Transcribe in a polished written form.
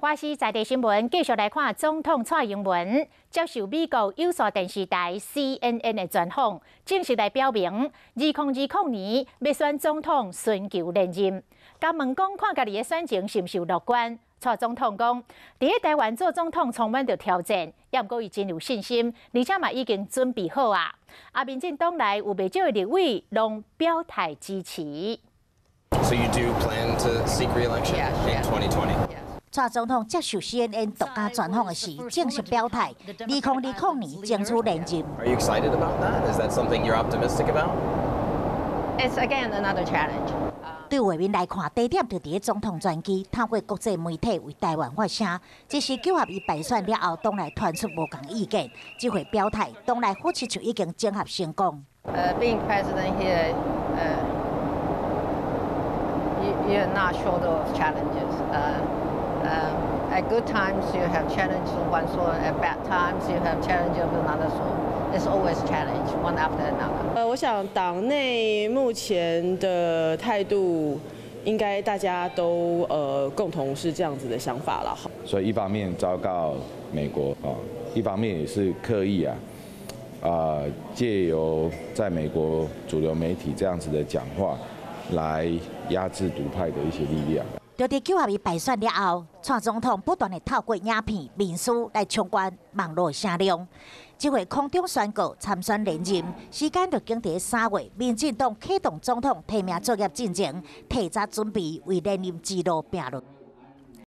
華視在地新聞繼續來看總統蔡英文接受美國有線電視台 CNN 的專訪，正式來表明，2020年欲選總統尋求連任。共問講看家己的選情是毋是樂觀？蔡總統講，佇咧台灣做總統充滿著挑戰，也毋過伊真有信心，而且嘛已經準備好啊。啊，民進黨內有袂少的立委攏表態支持。 So you do plan to seek re-election in 2020? 蔡總統接受 CNN 獨家專訪的時，正式表態，2020年爭取連任。 Are you excited about that? Is that something you're optimistic about? It's again another challenge. 對畫面來看，地點就佇咧總統專機，透過國際媒體為台灣發聲。這是9合1敗選了後，黨內傳出無仝意見，這回表態，黨內好親像已經整合成功。 Being president here, you're not short of challenges. At good times you have challenges of one sort, at bad times you have challenges of another sort. It's always challenge, one after another. 我想黨內目前的態度，應該大家都共同是這樣子的想法了。所以一方面昭告美國啊，一方面也是刻意啊，借由在美國主流媒體這樣子的講話，來壓制獨派的一些力量。就佇9合1敗選了後，蔡總統不斷的透過影片、面書來衝關網路聲量。這回空中宣告參選連任，時間就緊佇3月，民進黨啟動總統提名作業進前，提早準備為連任之路拼落。